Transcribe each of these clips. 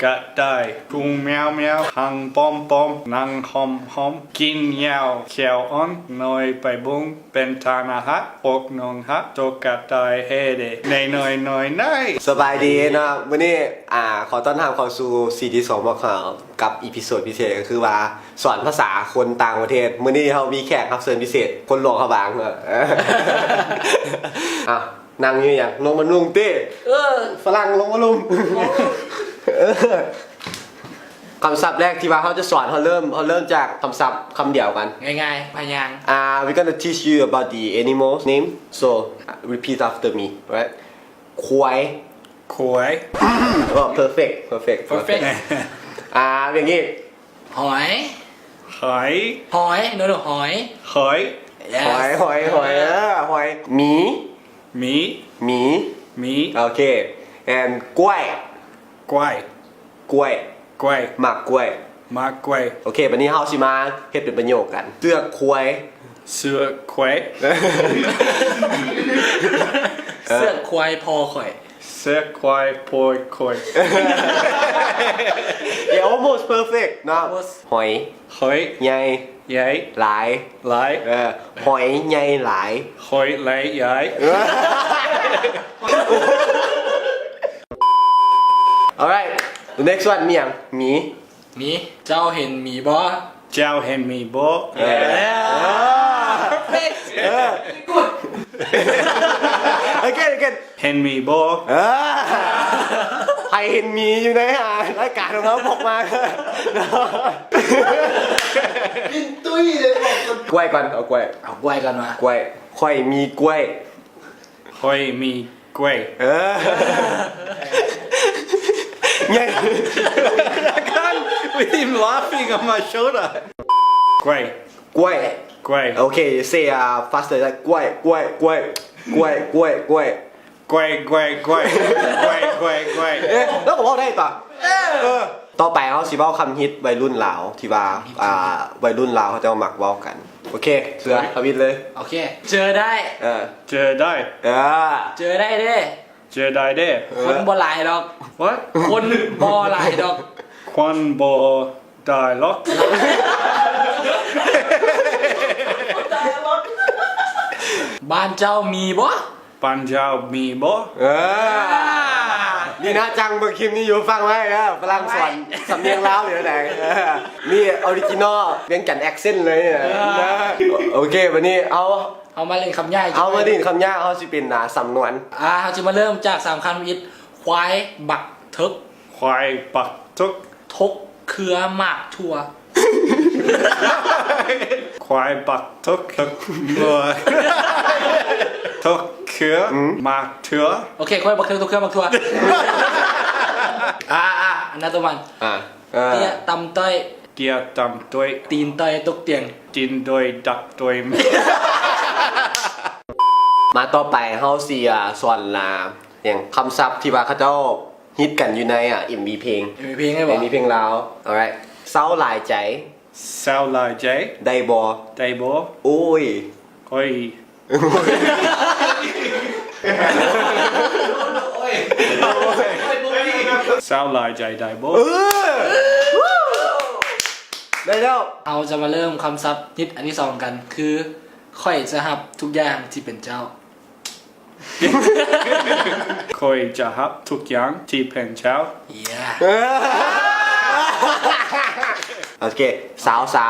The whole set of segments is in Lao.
ກະຕ່າຍ ກຸງແມວແມວ ຫາງປ້ອມປ້ອມ ໜັງຫອມຫອມ ກິນຫຍ້າ ແຂ້ວອ່ອນ ໜ່ວຍໄປບຸງ ເປັນທ່ານາຮັກ ພວກນ້ອງຮັກ ໂຕກະຕ່າຍເຮເດ ໃນນ້ອຍນ້ອຍໃນ. ສະບາຍດີເນາະ ມື້ນີ້ ອ່າ ຂໍຕ້ອນຮັບເຂົ້າສູ່ຊີຊີສອງຂອງເຮົາ ກັບອີພິໂສດພິເສດ ກໍຄືວ່າ ສອນພາສາຄົນຕ່າງປະເທດ. ມື້ນີ້ເຮົາມີແຂກຮັບເຊີນພິເສດ ຄົນຫຼວງພະບາງເນາະ. ອ່ະ ນັ່ງຢູ່ຫຍັງ ລົງມານຸ່ງຕິ. ເອີ ຝຣັ່ງລົງມາລຸມ. ຄຳສັບແລກທີ່ວ່າເຮົາຈະສອນ ເຮົາເລີ່ມ ເຮົາເລີ່ມຈາກຄຳສັບຄຳດຽວກັນ ງ່າຍໆ ພະຍາງ. ອ່າ we gonna teach you about the animals name, so repeat after me, right? ຄວາຍ. ຄວາຍ. ໂອ້ perfect perfect perfect. ອ່າ ຢ່າງນີ້ ຫອຍ. ຫອຍ. ຫອຍ no no ຫອຍ. ຫອຍ. Yes. ຫອຍ ຫອຍ ຫອຍ ເອີ ຫອຍ. ໝີ. ໝີ. ໝີ. ໝີ. ໂອເຄ and ກ້ວຍ. ກ້ວຍ. ກ້ວຍ. ກ້ວຍ. ໝາກກ້ວຍ. ໝາກກ້ວຍ. ໂອເຄ ບັດນີ້ເຮົາຊິມາເຮັດເປັນປະໂຫຍກກັນ. ເຊືອກຄວາຍ. ເຊືອກຄວາຍ. ເຊືອກຄວາຍພໍ່ຂ້ອຍ. ເຊືອກຄວາຍພໍ່ຂ້ອຍ. Yeah, almost perfect ເນາະ. Almost. ຫອຍ. ຫອຍ. ໃຫຍ່. ໃຫຍ່. ຫຼາຍ. ຫຼາຍ. ເອີ ຫອຍໃຫຍ່ຫຼາຍ. ຫອຍຫຼາຍໃຫຍ່. Alright, the next one ມີຫຍັງ? ໝີ. ໝີ. ເຈົ້າເຫັນໝີບໍ່? ເຈົ້າເຫັນໝີບໍ່? Yeah. Perfect. Good. Again, again. ເຫັນໝີບໍ່? ເອີ ໃຜເຫັນໝີຢູ່ໃນ ອ່າ ລາຍການຂອງເຮົາ ບອກມາ. ກິນຕຸ້ຍເລີຍ ບອກກ່ອນ. ກ້ວຍກ່ອນ ເອົາກ້ວຍ. ເອົາກ້ວຍກ່ອນວ່າ ກ້ວຍ. ຂ້ອຍມີກ້ວຍ. ຂ້ອຍມີກ້ວຍ. ເອີ ໃຫຍ່. I can't with him laughing on my shoulder. ກ້ວຍ. ກ້ວຍ. ກ້ວຍ. ໂອເຄ say, uh, faster, like ກ້ວຍ ກ້ວຍ ກ້ວຍ ກ້ວຍ ກ້ວຍ ກ້ວຍ. ກ້ວຍ ກ້ວຍ ກ້ວຍ ກ້ວຍ ກ້ວຍ ກ້ວຍ. ເອີ ລາວກໍເວົ້າໄດ້ປະ? ເອີ ຕໍ່ໄປເຮົາຊິເວົ້າຄຳຮິດໄວລຸ້ນລາວ ທີ່ວ່າ ອ່າ ໄວລຸ້ນລາວເຂົາເຈົ້າມັກເວົ້າກັນ. ໂອເຄ ເສືອ ທຳອິດເລີຍ. ໂອເຄ ເຈີໄດ້. ເອີ ເຈີໄດ້. ເອີ ເຈີໄດ້ເດ້. ເຈີໄດ້ເດ້. ເອີ ຄົນບໍ່ຫຼາຍດອກ. What? ຄົນບໍ່ຫຼາຍດອກ. ຄົນບໍ່ ໄດ້ລັອກ. ບ້ານເຈົ້າມີບໍ່? ບ້ານເຈົ້າມີບໍ່? ເອີ ດີນະຈັງເບິ່ງຄລິບນີ້ຢູ່ ຟັງໄວ້ເດີ ຝຣັ່ງສອນສຳນຽງລາວຢູ່ໃດ. ເອີ ມີອໍຣິຈິນອລວຽງຈັນແອັກເຊັນເລີຍ. ເອີ ໂອເຄ ບັດນີ້ເອົາ ເຮົາມາຫຼິ້ນຄຳຍາກ. ເຮົາມາຫຼິ້ນຄຳຍາກ ເຮົາຊິເປັນ ອ່າ ສຳນວນ. ອ່າ ເຮົາຊິມາເລີ່ມຈາກສາມຄຳທຳອິດ. ຄວາຍ ບັກ ເຖິກ. ຄວາຍ ບັກ ເຖິກ. ທົກເຄືອ ໝາກຖົ່ວ. ຄວາຍ ບັກ ເຖິກ ເຖິກ ຖົ່ວ ທົກເຄືອ ໝາກຖົ່ວ. ໂອເຄ ຄວາຍ ບັກ ເຖິກ ທົກເຄືອ ໝາກຖົ່ວ. ອ່າ ອ່າ another one. ອ່າ ເອີ ເຕ້ຍ ຕຳ ຕ້ອຍ. ເຕ້ຍ ຕຳ ຕ້ອຍ. ຕີນ ຕ່ອຍ ຕົກຕຽງ. ຕີນ ຕ່ອຍ ຕົກຕຽງ. ມາຕໍ່ໄປເຮົາຊິ ອ່າ ສອນ ອ່າ ຫຍັງ ຄຳສັບທີ່ວ່າເຂົາເຈົ້າ ຮິດກັນຢູ່ໃນ ອ່າ ເອັມວີ ເພງ ເອັມວີ ເພງໄດ້ບໍ່? ເອັມວີ ເພງລາວ. Alright. ເສົ້າຫຼາຍໃຈ. ເສົ້າຫຼາຍໃຈ. ໄດ້ບໍ່? ໄດ້ບໍ່? ໂອ້ຍ. ໂອ້ຍ. ເສົ້າຫຼາຍໃຈໄດ້ບໍ່? ເອີ ໄດ້ແລ້ວ. ເຮົາຈະມາເລີ່ມຄຳສັບຮິດອັນທີສອງກັນ ຄື ຂ້ອຍຈະຮັບທຸກຢ່າງທີ່ເປັນເຈົ້າ. ຂ້ອຍຈະຮັບທຸກຢ່າງທີ່ເປັນເຈົ້າ. Yeah. ໂອເຄ ສາວໆ. ສາ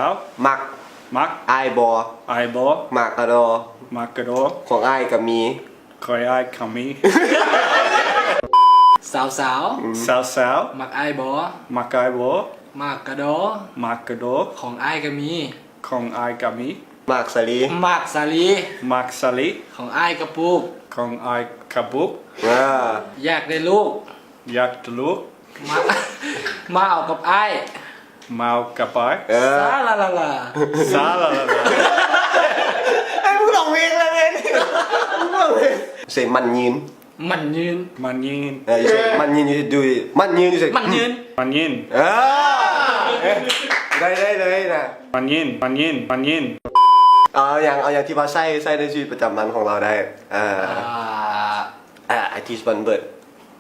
ວໆ. ມັກ. ມັກ. ອ້າຍບໍ່? ອ້າຍບໍ່? ໝາກກະດໍ. ໝາກກະດໍ. ຂອງອ້າຍກໍມີ. ຂອງອ້າຍກໍມີ. ສາວໆ. ສາວໆ. ມັກອ້າຍບໍ່? ມັກອ້າຍບໍ່? ໝາກກະດໍ. ໝາກກະດໍ. ຂອງອ້າຍກໍມີ. ຂອງອ້າຍກໍມີ. ໝາກສາລີ. ໝາກສາລີ. ໝາກສາລີ. ຂອງອ້າຍກະປຸກ. ຂອງອ້າຍກະປຸກ. ເອີ ຢາກໄດ້ລູກ. ຢາກໄດ້ລູກ. ມາ ມາເອົາກັບອ້າຍ. ມາເອົາກັບອ້າຍ. ເອີ ຊາລາລາລາ ຊາລາລາລາ. ເຮີ້ຍ ມຶງຮ້ອງເພງເລີຍເວີຍ ມຶງຮ້ອງເພງ. ເຊ ໝັ້ນຍືນ. ໝັ້ນຍືນ. ໝັ້ນຍືນ. ເອີ ຢູ່ໃສ ໝັ້ນຍືນ ຢູ່ໃສ ດູ ໝັ້ນຍືນ ຢູ່ໃສ ໝັ້ນຍືນ. ໝັ້ນຍືນ. ເອີ ເອີ ໄດ້ ໄດ້ເລີຍນະ. ໝັ້ນຍືນ ໝັ້ນຍືນ ໝັ້ນຍືນ. ເອົາຫຍັງ ເອົາຫຍັງທີ່ວ່າໃຊ້ ໃຊ້ໃນຊີວິດປະຈຳວັນຂອງເຮົາໄດ້. ເອີ ອ່າ I teach one word.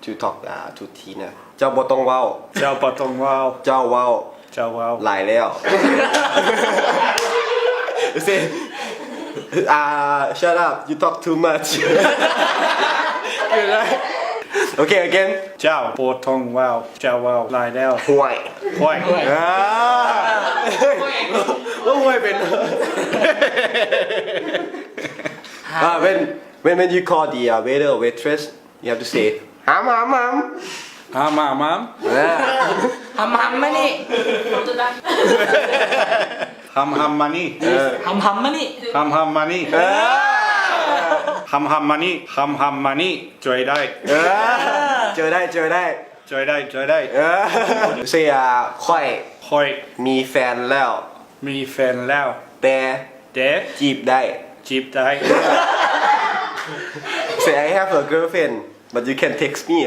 to talk uh, to Tina. ເຈົ້າບໍ່ຕ້ອງເວົ້າ. ເຈົ້າບໍ່ຕ້ອງເວົ້າ. ເຈົ້າເວົ້າ. ເຈົ້າເວົ້າ. ຫຼາຍແລ້ວ. Say, uh, shut up. You talk too much. Okay, again. ເຈົ້າບໍ່ຕ້ອງເວົ້າ. ເຈົ້າເວົ້າຫຼາຍແລ້ວ. ຫ້ວຍ. ຫ້ວຍ. ອ່າ ແລ້ວຫ້ວຍເປັນ uh, when, when, when you call the uh, waiter or waitress, you have to say, ຫຳ ຫຳ ຫຳ. ຫຳ ຫຳ ຫຳ. ອ່າ ຫຳ ຫຳ ມານີ້. ຫຳ ຫຳ ມານີ້. ເອີ ຫຳ ຫຳ ມານີ້. ຫຳ ຫຳ ມານີ້. ເອີ ຫຳ ຫຳ ມານີ້. ຫຳ ຫຳ ມານີ້. ຊ່ວຍໄດ້. ເອີ ເຈີໄດ້ ເຈີໄດ້. ຊ່ວຍໄດ້ ຊ່ວຍໄດ້. ເອີ ເຊຍ ຂ້ອຍ ຂ້ອຍ ມີແຟນແລ້ວ. ມີແຟນແລ້ວ. ແຕ່ ແຕ່ ຈີບໄດ້. ຈີບໄດ້. Say, I have a girlfriend, but you can text me.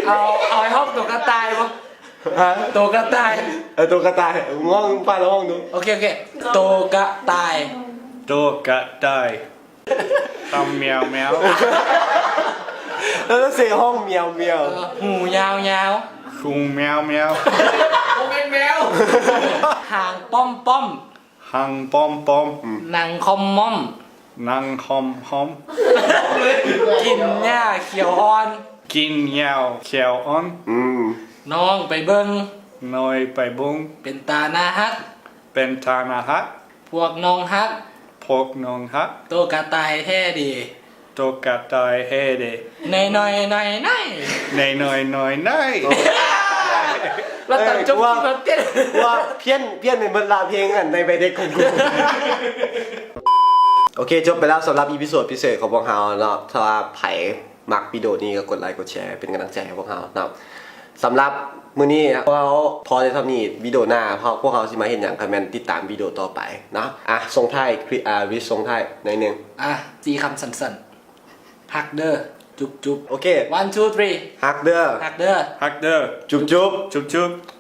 ເອົາ ເອົາໃຫ້ຮອບໂຕກະຕ່າຍບໍ່? ຮະ? ໂຕກະຕ່າຍ. ເອີ ໂຕກະຕ່າຍ. ລອງ ປານລອງດູ. ໂອເຄ ໂອເຄ. ໂຕກະຕ່າຍ. ໂຕກະຕ່າຍ. ຕຳແມວແມວ. ແລ້ວເຊຮ້ອງແມວແມວ. ເອີ ຫູຍາວຍາວ. ຫູແມວແມວ. ບໍ່ແມ່ນແມວ. ຫາງປ້ອມປ້ອມ. ຫາງປ້ອມປ້ອມ. ອືມ ໜັງຄ່ອມມ້ອມ. ໜັງຄ່ອມຫ້ອມ. ກິນຫຍ້າຂຽວອ່ອນ. ກິນຫຍ້າຂຽວອ່ອນ. ອືມ ນ້ອງໄປເບິ່ງ. ນ້ອຍໄປເບິ່ງ. ເປັນຕາໜ້າຮັກ. ເປັນຕາໜ້າຮັກ. ພວກນ້ອງຮັກ. ພວກນ້ອງຮັກ. ໂຕກະຕ່າຍແທ້ເດ. ໂຕກະຕ່າຍແທ້ເດ. ນ້ອຍໆ ນ້ອຍໆ ນ້ອຍໆ ນ້ອຍໆ. ແລ້ວຕອນຈົບ ເອີ ຄິດວ່າເຕັ້ນ ວ່າພຽນ ພຽນເປັນເບິດລະເພງອັນໃນໃບເດັກຂອງກູ. ໂອເຄ ຈົບໄປແລ້ວສຳລັບອີພິໂສດພິເສດຂອງພວກເຮົາເນາະ. ຖ້າວ່າໃຜ ມັກວິດີໂອນີ້ກໍກົດໄລກົດແຊເປັນກຳລັງໃຈໃຫ້ພວກເຮົາເນາະ. ສຳລັບມື້ນີ້ພວກເຮົາພໍແຕ່ສ່ຳນີ້. ວິດີໂອໜ້າພວກເຮົາຊິມາເຮັດຫຍັງ ກໍແມ່ນຕິດຕາມວິດີໂອຕໍ່ໄປເນາະ. ອ່ະ ສົ່ງທ້າຍ ຄຣິສ ອ່າ ຣິສ ສົ່ງທ້າຍໜ້ອຍໜຶ່ງ. ອ່ະ ສີ່ຄຳສັ້ນໆ. ຮັກເດີ ຈຸບໆ. ໂອເຄ one two three. ຮັກເດີ ຮັກເດີ ຮັກເດີ ຈຸບໆ ຈຸບໆ.